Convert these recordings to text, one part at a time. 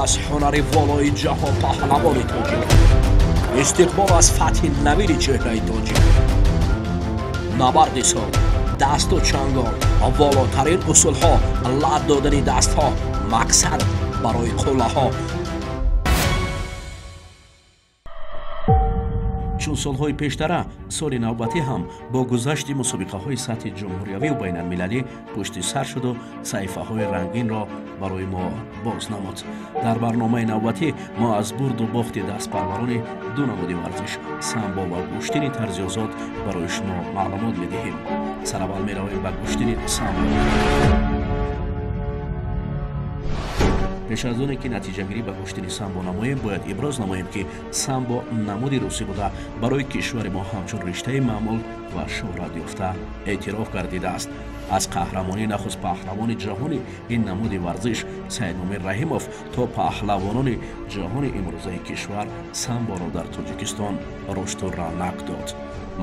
аз ҳунари волои ҷаҳонпаҳлавони тоҷик, истиқбол аз фатҳи навини чеҳраи тоҷик, набарди сол, дасту чангол, волотарин усулҳо, лат додани дастҳо, мақсад барои қуллаҳо. Чун солҳои пештара, соли навбатӣ ҳам бо гузашти мусобиқаҳои сатҳи ҷумҳуриявию байналмилалӣ пушти сар шуду саҳифаҳои рангинро барои мо боз намуд. Дар барномаи навбатӣ мо аз бурду бохти дастпарварони ду намуди варзиш, самбо ва гӯштини тарзи озод, барои шумо маълумот медиҳем. Сараввал меравем ба гӯштини самбо. Пеш аз оне ки натиҷагирӣ ба гӯштини самбо намоем, бояд иброз намоем, ки самбо намуди русӣ буда, барои кишвари мо ҳамчун риштаи маъмул ва шӯҳратёфта эътироф гардидааст. Аз қаҳрамонии нахуст паҳлавони ҷаҳони ин намуди варзиш Саидмумин Раҳимов то паҳлавонони ҷаҳони имрӯзаи кишвар самборо дар Тоҷикистон рушду равнақ дод.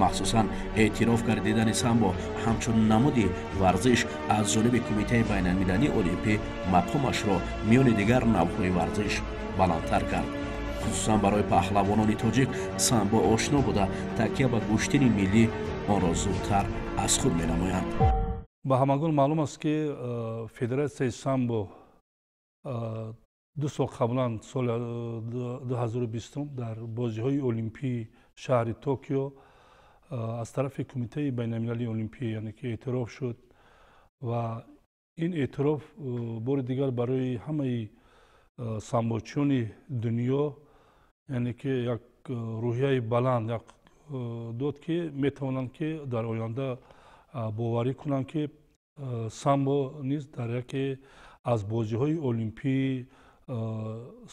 Махсусан эътироф гардидани самбо ҳамчун намуди варзиш аз ҷониби Кумитаи байналмилалии олимпӣ мақомашро миёни дигар навъҳои варзиш баландтар кард. Хусусан барои паҳлавонони тоҷик самбо ошно буда, такя ба гӯштини миллӣ онро зудтар аз худ менамоянд. Ба ҳамагон маълум аст, ки федератсияи самбо 2 сол қаблан, соли 2020, дар бозиҳои олимпии шаҳри Токио аз тарафи Кумитаи байналмилалии олимпӣ, яъне ки эътироф шуд, ва ин эътироф бори дигар барои ҳамаи самбочиёни дунё, яъне ки як рӯҳияи баланд як дод, ки метавонанд, ки дар оянда боварӣ кунанд, ки самбо низ дар яке аз бозиҳои олимпии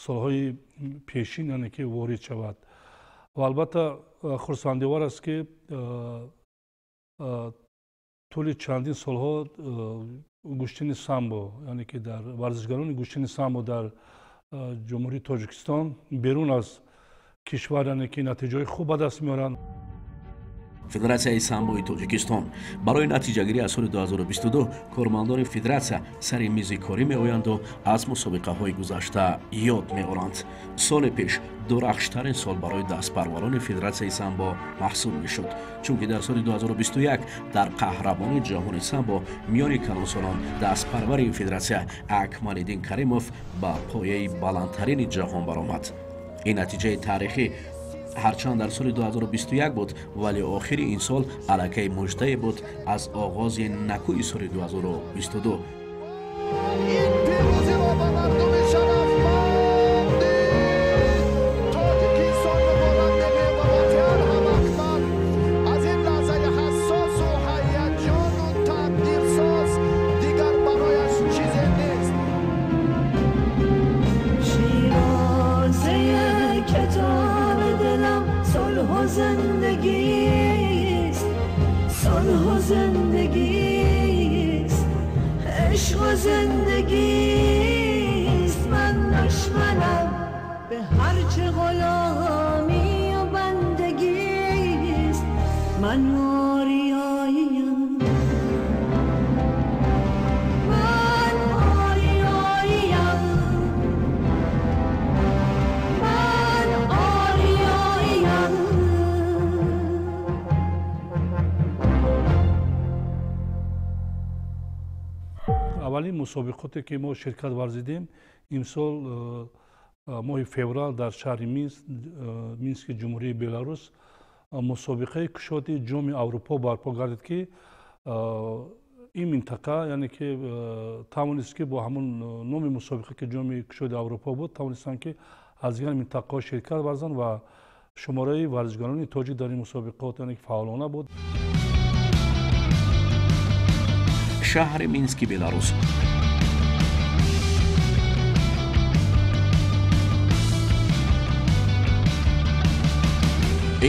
солҳои пешин, яъне ки ворид шавад. Ва албатта хурсандивор аст, ки тӯли чандин солҳо гӯштини самбо, яъне ки дар варзишгарони гӯштини самбо дар Ҷумҳурии Тоҷикистон, берун аз кишвар, яъне ки натиҷаҳои хуб ба даст меоранд. Федератсияи самбои Тоҷикистон барои натиҷагирӣ аз соли 2022 кормандони федератсия сари мизи корӣ меоянду аз мусобиқаҳои гузашта ёд меоранд. Соли пеш дурахштарин сол барои дастпарварони федератсияи самбо маҳсуб мешуд, чунки дар соли 2021 дар қаҳрамонии ҷаҳони самбо миёни калонсолон дастпарвари федератсия Акмалиддин Каримов ба пояи баландтарини ҷаҳон баромад. Ин натиҷаи таърихӣ ҳарчанд дар соли 2021 буд, вале охири ин сол аллакай муждае буд аз оғози накӯи соли 2022. زندگیست، عشق و زندگیست. من دشمنم به هرچه غلامی و بندگیست. من آریاییم، من آریاییم، من آریاییم. Аввалин мусобиқоте, ки мо ширкат варзидем, имсол моҳи феврал дар шаҳри Минск, Мински Ҷумҳурии Беларус, мусобиқаи кушоди Ҷоми Аврупо барпо гардид, ки ин минтақа, яъне ки тавонист, ки бо ҳамон номи мусобиқа, ки Ҷоми кушоди Аврупо буд, тавонистанд, ки аз дигар минтақаҳо ширкат варзанд, ва шумораи варзишгарони тоҷик дар ин мусобиқот, яъне ки фаъолона буд. Шаҳри Мински Беларус.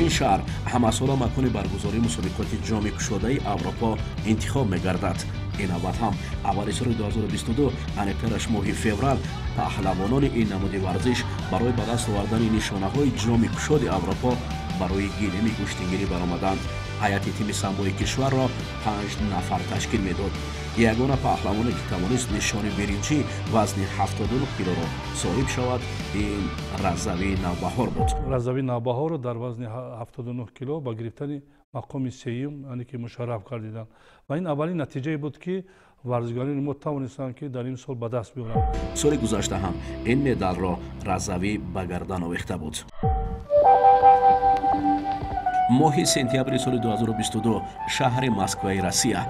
Ин шаҳр ҳамасола макони баргузории мусобиқоти ҷоми кушодаи Аврупо интихоб мегардад. Ин навбат ҳам аввали соли 2022, аниқтараш моҳи феврал, паҳлавонони ин намуди варзиш барои ба даст овардани нишонаҳои ҷоми кушоди Аврупо барои гилеми гӯштингирӣ баромаданд. Ҳайати тими самбои кишварро 5 нафар ташкил медод. Ягона паҳлавоне ки тавонист нишони биринҷӣ вазни 79 килоро соҳиб шавад, ин Разавии Навбаҳор буд. Разавии Навбаҳорро дар вазни 79 кило ба гирифтани мақоми сеюм, яъне ки мушарраф гардиданд. Ва ин аввалин натиҷае буд, ки варзишгарони мо тавонистанд, ки дар ин сол ба даст биёранд. Соли гузашта ҳам ин медалро Разавӣ ба гардан овехта буд. Моҳи сентябри соли 2022, шаҳри Москваи Россия.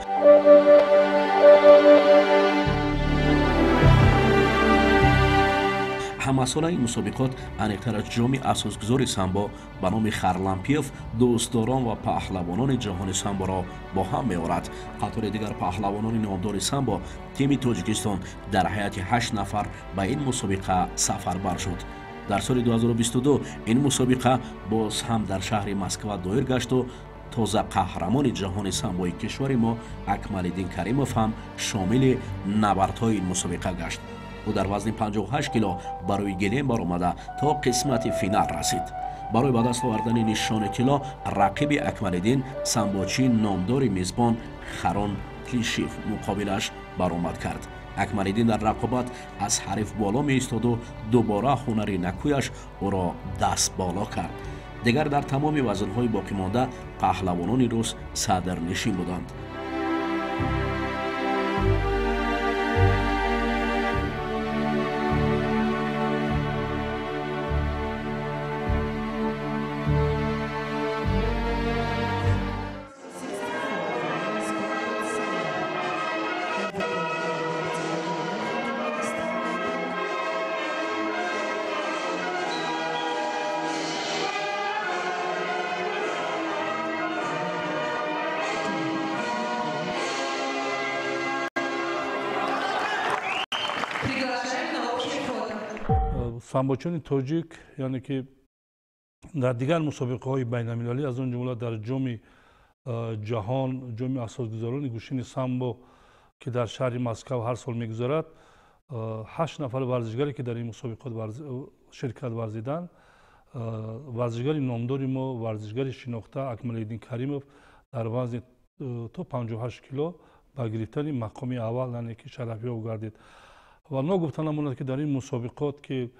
Ҳамасола ин мусобиқот, аниқтар аз ҷоми асосгузори самбо ба номи Харлампиев, дӯстдорон ва паҳлавонони ҷаҳони самборо бо ҳам меорад. Қатори дигар паҳлавонони номдори самбо, тими Тоҷикистон дар ҳайати 8 нафар ба ин мусобиқа сафарбар шуд. Дар соли 2022 ин мусобиқа боз ҳам дар шаҳри Москва доир гашту тоза қаҳрамони ҷаҳони самбои кишвари мо Акмалиддин Каримов ҳам шомили набардҳои ин мусобиқа гашт. Ӯ дар вазни 58 кило ба рӯи гилем баромада то қисмати финал расид. Барои ба даст овардани нишони тилло рақиби Акмалиддин самбочии номдори мизбон Харон Клишев муқобилаш баромад кард. Акмалиддин дар рақобат аз ҳариф боло меистоду дубора ҳунари накӯяш ӯро даст боло кард. Дигар дар тамоми вазнҳои боқимонда паҳлавонони рус садрнишин буданд. Самбочони тоҷик, яъне ки дар дигар мусобиқаҳои байналмилалӣ, аз он ҷумла дар ҷоми ҷаҳон, ҷоми асосгузорони гӯштини самбо, ки дар шаҳри Москав ҳар сол мегузарад, 8 нафар варзишгаре, ки дар ин мусобиқот ширкат варзиданд, варзишгари номдори мо, варзишгари шинохта Акмалиддин Каримов дар вазни то 58 кило ба гирифтани мақоми аввал, яъне ки шарафёб гардид. Ва ногуфта намонад, ки дар ин мусобиқот, ки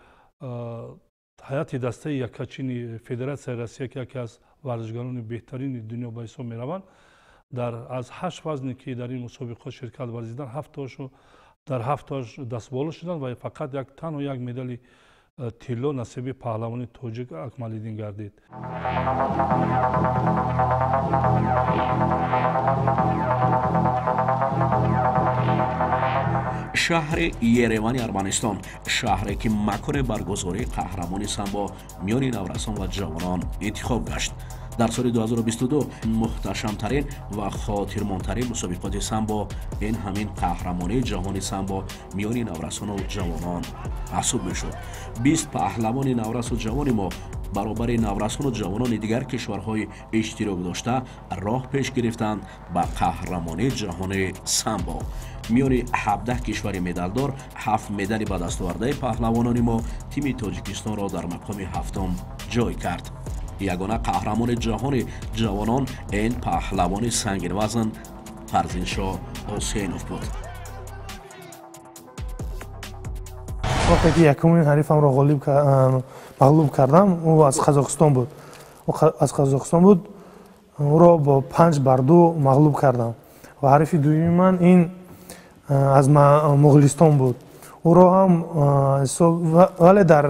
ҳайати дастаи яккачини Федератсияи Россия, ки яке аз варзишгарони беҳтарини дунё ба ҳисоб мераванд, аз 8 вазне, ки дар ин мусобиқот ширкат варзиданд, дар ҳафтоаш дастболо шуданд ва фақат танҳо як медали тилло насиби паҳлавони тоҷик Акмалиддин гардид. Шаҳри Еревани Арманистон, шаҳре ки макони баргузории қаҳрамони самбо миёни наврасон ва ҷавонон интихоб гашт. Дар соли 2022 муҳташамтарин ва хотирмонтарин мусобиқоти самбо ин ҳамин қаҳрамонии ҷаҳони самбо миёни наврасону ҷавонон маҳсуб мешуд. 20 паҳлавони наврасу ҷавони мо баробари наврасону ҷавонони дигар кишварҳои иштирок дошта роҳ пеш гирифтанд ба қаҳрамонии ҷаҳони самбо. Миёни 17 кишвари медалдор 7 медали ба дастовардаи паҳлавонони мо тими Тоҷикистонро дар мақоми ҳафтум ҷой кард. Ягона қаҳрамони ҷаҳони ҷавонон ин паҳлавони сангинвазн Фарзиншоҳ Ҳусейнов буд. Вақте ки якумин ҳарифамро мағлуб кардам, ӯ аз Қазоқистон буд. Ӯ аз Қазоқистон буд, ӯро бо 5-2 мағлуб кардам. Ва ҳарифи дуюми ман ин аз Муғулистон буд. Ӯро ҳам вале дар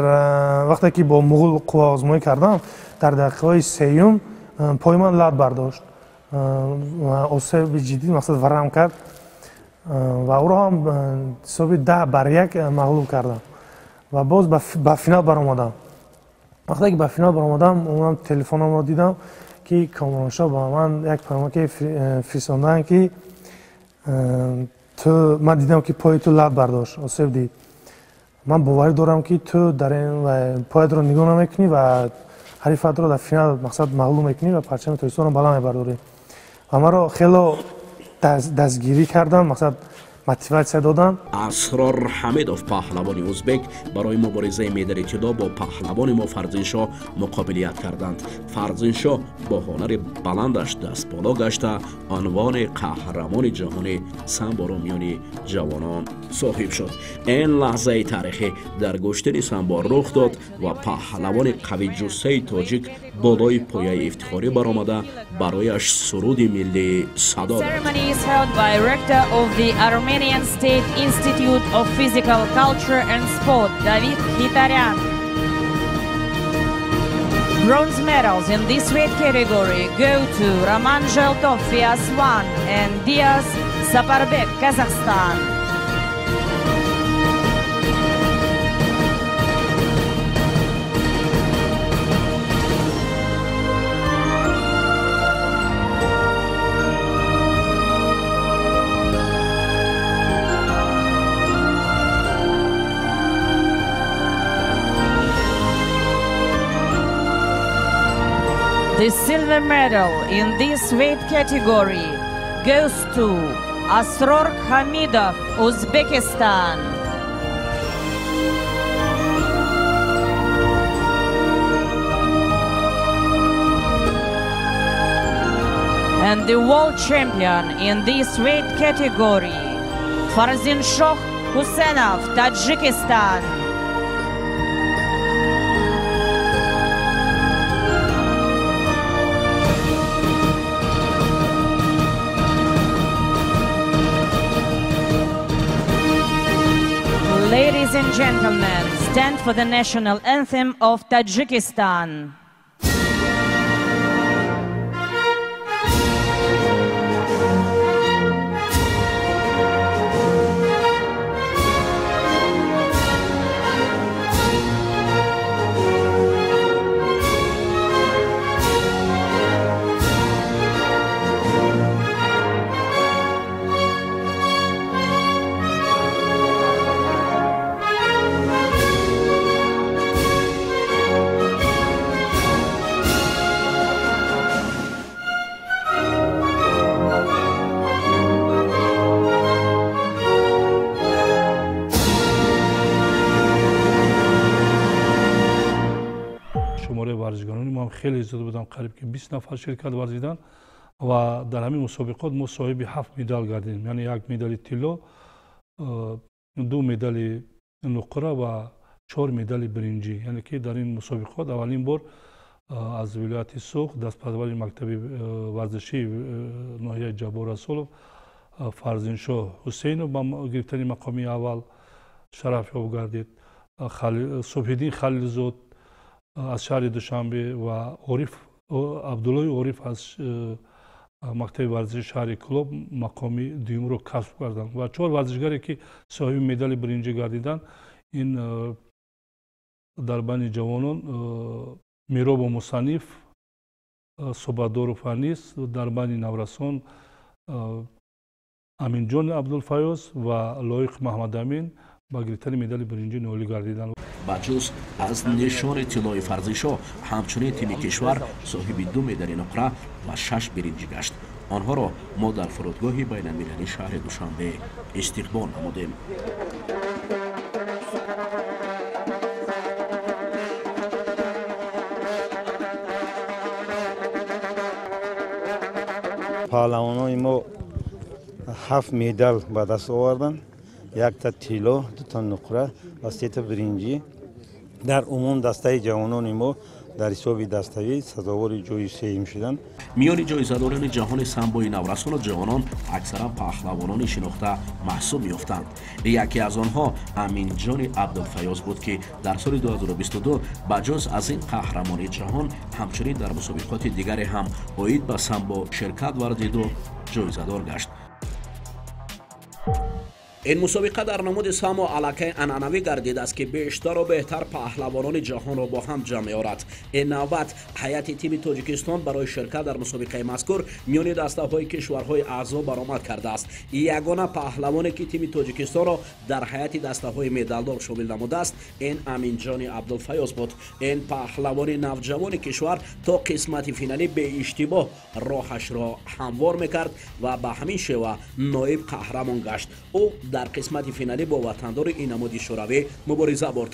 вақте ки бо муғул қувваозмоӣ кардам, дар дақиқаҳои сеюм пои ман лат бардошт. Осеби ҷиддӣ, мақсад варам кард ва ӯро ҳам ҳисоби 10-1 мағлуб кардам ва боз ба финал баромадам. Вақте ки ба финал баромадам, омадам телефонамро дидам, ки Комроншоҳ ба ман як паёмаке фиристоданд, ки ту, ман дидам, ки пои ту лат бардошт, осеб дид. Ман боварӣ дорам, ки ту дар ин поятро нигоҳ намекунӣ ва ҳарифатро дар финал мақсад мағлуб мекунӣ ва парчами Тоҷикистонро баланд мебардорӣ. Ва маро хело дастгирӣ кардам, мақсад мотиватсия доданд. Асрор Ҳамидов, паҳлавони узбек, барои муборизаи медали тилло бо паҳлавони мо Фарзиншоҳ муқобилият карданд. Фарзиншоҳ бо ҳунари баландаш дастболо гашта, унвони қаҳрамони ҷаҳони самборо миёни ҷавонон соҳиб шуд. Ин лаҳзаи таърихӣ дар гӯштини самбо рух дод ва паҳлавони қавиҷуссаи тоҷик болои пояи ифтихорӣ баромада барояш суруди миллӣ садо дод. Armenian State Institute of Physical Culture and Sport, David Khitaryan. Bronze medals in this weight category go to Roman Zheltov, Fias 1, and Diaz Saparbek, Kazakhstan. The silver medal in this weight category goes to Asror Hamidov, Uzbekistan. And the world champion in this weight category, Farzinshoh Husenov, Tajikistan. Ladies and gentlemen, stand for the national anthem of Tajikistan. Варзишгарони мо ҳам хеле зиёд буданд, қариб ки 20 нафар ширкат варзиданд ва дар ҳамин мусобиқот мо соҳиби 7 медал гардидем, яъне 1 медали тилло, 2 медали нуқра ва 4 медали биринҷӣ. Яъне ки дар ин мусобиқот аввалин бор аз вилояти Суғд дастпарвари мактаби варзишии ноҳияи Ҷаббор Расулов Фарзиншоҳ Ҳусейнов ба гирифтани мақоми аввал шарафёб гардид. Субҳиддин Халилзод аз шаҳри Душанбе ва Абдуллои Ориф аз мактаби варзиши шаҳри Кӯлоб мақоми дуюмро касб карданд ва 4 варзишгаре ки соҳиби медали биринҷӣ гардиданд, ин дар байни ҷавонон Миробо Мусаниф, Субадоров Анис, дар байни наврасон Аминҷон Абдулфаёз ва Лоиқ Маҳмадамин ба гирифтани медали биринҷӣ ноил гардиданд. Ба ҷуз аз нишони тиллои Фарзиншоҳ, ҳамчунин тими кишвар соҳиби 2 медали нуқра ва 6 биринҷӣ гашт. Онҳоро мо дар фурудгоҳи байналмилалии шаҳри Душанбе истиқбол намудем. Паҳлавонони мо 7 медал ба даст оварданд, 1 тилло, 2 нуқра ва 3 биринҷӣ. Дар умум дастаи ҷавонони мо дар ҳисоби даставӣ сазовори ҷои сеюм шуданд. Миёни ҷоизадорони ҷаҳони самбои наврасону ҷавонон аксаран паҳлавонони шинохта маҳсуб меёфтанд. Яке аз онҳо Аминҷони Абдулфаёз буд, ки дар соли 2022 ба ҷуз аз ин қаҳрамони ҷаҳон ҳамчунин дар мусобиқоти дигаре ҳам оид ба самбо ширкат варзиду ҷоизадор гашт. Ин мусобиқа дар намуди самбо аллакай анъанавӣ гардидааст, ки бештару беҳтар паҳлавонони ҷаҳонро бо ҳам ҷамъ меорад. Ин навбат ҳайати тими Тоҷикистон барои ширкат дар мусобиқаи мазкур миёни дастаҳои кишварҳои аъзо баромад кардааст. Ягона паҳлавоне, ки тими Тоҷикистонро дар ҳайати дастаҳои медалдор шомил намудааст, ин Аминҷони Абдулфаёз буд. Ин паҳлавони навҷавони кишвар то қисмати финалӣ беиштибоҳ роҳашро ҳамвор мекард ва ба ҳамин шева ноиб қаҳрамон гашт. Ӯ дар қисмати финалӣ бо ватандори ин намуди шӯравӣ мубориза бурд.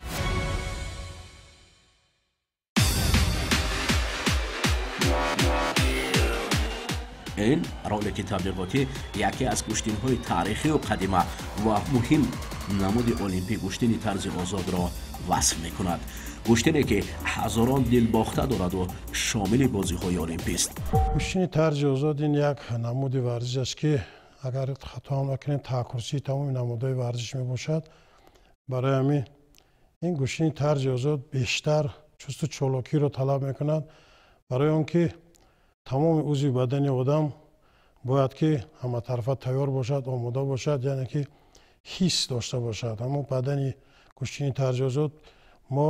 Ин ролики таблиғотӣ яке аз гӯштинҳои таърихию қадима ва муҳим намуди олимпӣ гӯштини тарзи озодро васф мекунад. Гӯштине, ки ҳазорон дилбохта дораду шомили бозиҳои олимпист. Гӯштини тарзи озод ин як намуди варзиш аст, ки агар хато ҳам накунем, таъкурсии тамоми намудҳои варзиш мебошад. Барои ҳамин ин гӯштини тарзи озод бештар чусту чолокиро талаб мекунад, барои он ки тамоми узви бадани одам бояд ки ҳаматарафа тайёр бошад, омода бошад, яъне ки ҳис дошта бошад. Аммо бадани гӯштини тарзи озод мо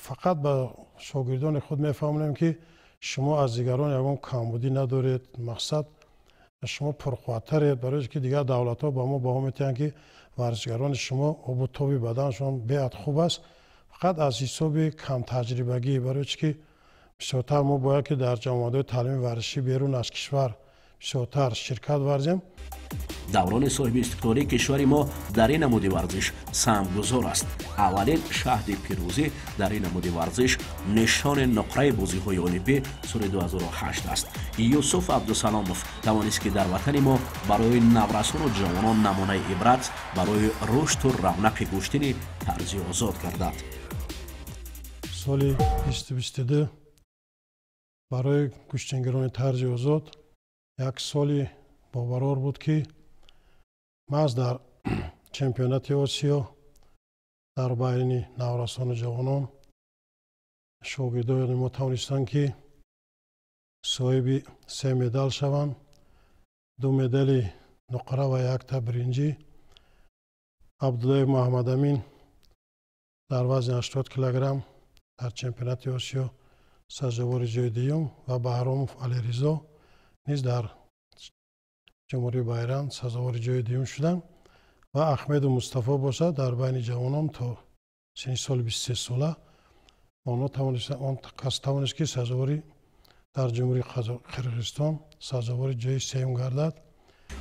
фақат ба шогирдони худ мефаҳмонем, ки шумо аз дигарон ягон камбудӣ надоред, мақсад шумо пурқувваттаред, барои ки дигар давлатҳо ба мо баҳо метиҳанд, ки варзишгарони шумо обу тоби баданшон беҳад хуб аст, фақат аз ҳисоби камтаҷрибагӣ, барои чи ки бисёртар мо бояд ки дар ҷамоатҳои таълими варзишӣ берун аз кишвар бисёртар ширкат варзем. Даврони соҳиби истиқлолии кишвари мо дар ин намуди варзиш саҳмгузор аст. Аввалин шаҳди пирӯзӣ дар ин намуди варзиш нишони нуқраи бозиҳои олимпӣ соли 2008 аст. Юсуф Абдусаломов тавонист, ки дар ватани мо барои наврасону ҷавонон намунаи ибрат барои рушду равнақи гӯштини тарзи озод гардад. Соли 2022 барои гӯштингирони тарзи озод як соли бобарор буд, ки маҳз дар чемпионати Осиё дар байни наврасону ҷавонон шогирдони мо тавонистанд, ки соҳиби 3 медал шаванд: 2 медали нуқра ва якта биринҷӣ. Абдуллоев Муҳаммадамин дар вазни 80 килограмм дар чемпионати Осиё сазовори ҷои дуюм ва Баҳромов Алиризо низ дар ҷумҳурии Байран сазовори ҷои дуюм шуданд ва Аҳмеду Мустафо бошад дар байни ҷавонон то синни соли 23 сола онҳо тавонистанд, он кас тавонист, ки сазовори дар ҷумҳурии Қирғизистон сазовори ҷои сеюм гардад.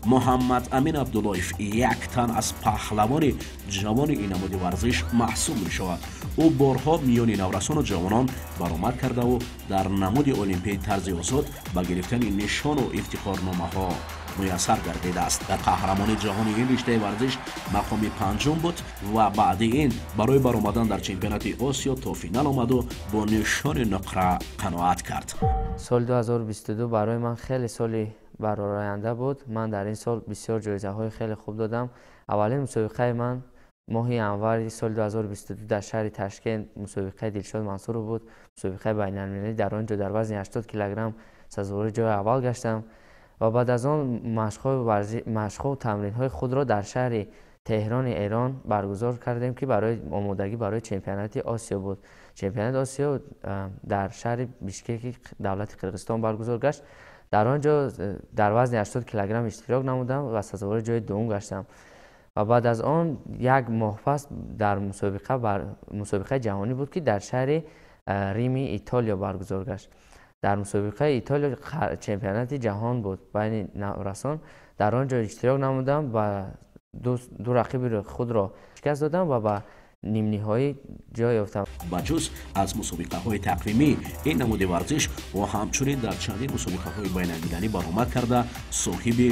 Муҳаммад Амин Абдуллоев як тан аз паҳлавони ҷавони ин намуди варзиш маҳсуб мешавад. Ӯ борҳо миёни наврасону ҷавонон баромад кардаву дар намуди олимпии тарзи озод ба гирифтани нишону ифтихорномаҳо муяссар гардидааст. Дар қаҳрамони ҷаҳони ин риштаи варзиш мақоми панҷум буд ва баъди ин барои баромадан дар чемпионати Осиё то финал омаду бо нишони нуқра қаноат кард. Соли 2022 барои ман хеле соли барораянда буд. Ман дар ин сол бисёр ҷоизаҳои хеле хуб додам. Аввалин мусобиқаи ман моҳи январи соли 2022 дар шаҳри Ташкент мусобиқаи Дилшод Мансуров буд, мусобиқаи байналмилалӣ. Дар он ҷо дар вазни 80 килограмм сазовори ҷои аввал гаштам ва баъд аз он машқҳо тамринҳои худро дар шаҳри Теҳрони Эрон баргузор кардем, ки барои омодагӣ барои чемпионати Осиё буд. Чемпионати Осиё дар шаҳри Бишкеки давлати Қирғизистон баргузор гашт. Дар он ҷо дар вазни 80 килограмм иштирок намудам ва сазовори ҷои дуюм гаштам. Ва баъд аз он як моҳ пас дар мусобиқаи ҷаҳонӣ буд, ки дар шаҳри Рими Итолиё баргузор гашт. Дар мусобиқаи Итолиё чемпионати ҷаҳон буд байни наврасон. Дар он ҷо иштирок намудам ва ду рақиби худро шикаст додам ва ба нимниҳоӣ ҷой ёфтам. Ба ҷуз аз мусобиқаҳои тақвимӣ ин намуди варзиш ӯ ҳамчунин дар чандин мусобиқаҳои байналмилалӣ баромад карда, соҳиби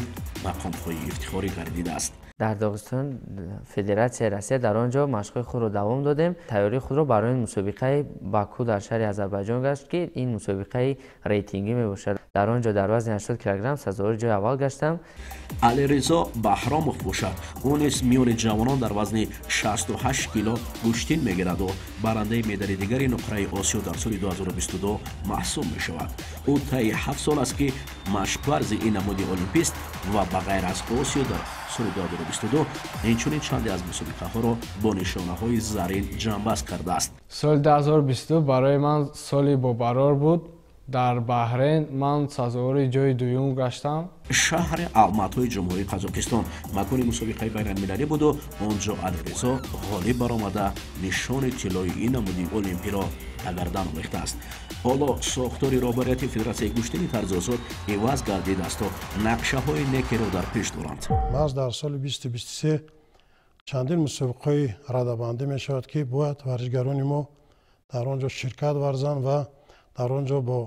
мақомҳои ифтихорӣ гардидааст. Дар Доғистон Федератсияи Россия дар он ҷо машқҳои худро давом додем. Тайёрии худро барои мусобиқаи Баку дар шаҳри Озарбойҷон гашт, ки ин мусобиқаи рейтингӣ мебошад. Дар он ҷо дар вазни 80 килограмм сазовори ҷои аввал гаштам. Алиризо Баҳромов бошад, ӯ низ миёни ҷавонон дар вазни 68 кило гӯштин мегираду барандаи медали дигари нуқраи Осиё дар соли 2022 маҳсуб мешавад. Ӯ таи 7 сол аст, ки машқварзи ин намуди олимпист Ва ба ғайр аз Осиё дар соли 2022 инчунин чанде аз мусобиқаҳоро бо нишонаҳои зарин ҷамъбаст кардааст. Соли 2022 барои ман соли бобарор буд. Дар Баҳрейн ман сазовори ҷои дуюм гаштам. Шаҳри Алматои Ҷумҳурии Қазоқистон макони мусобиқаи байналмилалӣ буду он ҷо Алиризо ғолиб баромада, нишони тиллои ин намуди олимпиро ба гардан овехтааст. Ҳоло сохтори роҳбарияти Федератсияи гӯштини тарзи озод иваз гардидаасту нақшаҳои некеро дар пеш доранд. Маҳз дар соли 2023 чандин мусобиқаҳои радабандӣ мешавад, ки бояд варзишгарони мо дар он ҷо ширкат варзанд ва дар он ҷо бо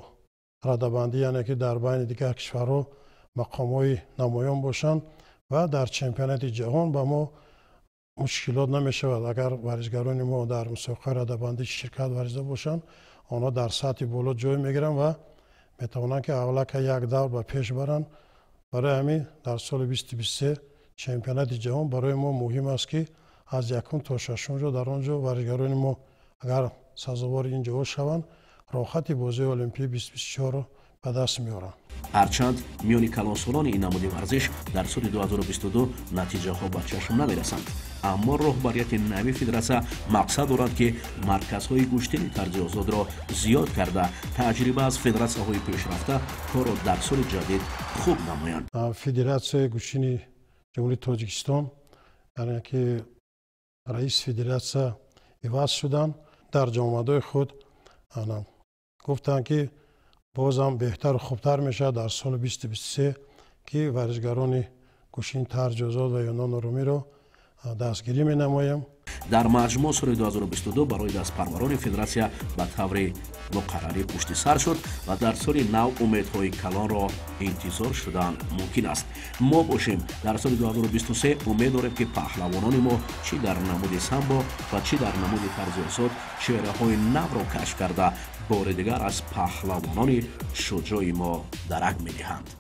радабандӣ, яъне ки дар байни дигар кишварҳо мақомҳои намоён бошанд ва дар чемпионати ҷаҳон ба мо мушкилот намешавад. Агар варзишгарони мо дар мусобиқаи радабандӣ ширкат варзида бошанд, онҳо дар сатҳи боло ҷой мегиранд ва метавонанд, ки аввалака як давр ба пеш баранд. Барои ҳамин дар соли 2023 чемпионати ҷаҳон барои мо муҳим аст, ки аз якум то шашум ҷо дар он ҷо варзишгарони мо агар сазовори ин ҷоҳо шаванд, роҳхати бозии олимпии 2024-ро ба даст меоранд. Ҳарчанд миёни калонсолони ин намуди варзиш дар соли 2022 натиҷаҳо ба чашм намерасанд, аммо роҳбарияти нави федератсия мақсад дорад, ки марказҳои гӯштини тарзи озодро зиёд карда, таҷриба аз федератсияҳои пешрафта корро дар соли ҷадид хуб намоянд. Федератсияи гӯштини Ҷумҳурии Тоҷикистон, яъне ки раиси федератсия иваз шуданд, дар ҷомадҳои худ гуфтанд, ки бозам беҳтару хубтар мешавад дар соли 2023, ки варзишгарони гӯштини тарзи озод ва юнону румиро дастгирӣ менамоем. Дар маҷмӯъ соли 2022 барои дастпарварони федератсия ба таври муқаррарӣ пушти сар шуд ва дар соли нав умедҳои калонро интизор шудан мумкин аст. Мо бошем, дар соли 2023 умед дорем, ки паҳлавонони мо чӣ дар намуди самбо ва чӣ дар намуди тарзи озод чеҳраҳои навро кашф карда, бори дигар аз паҳлавонони шуҷои мо дарак медиҳанд.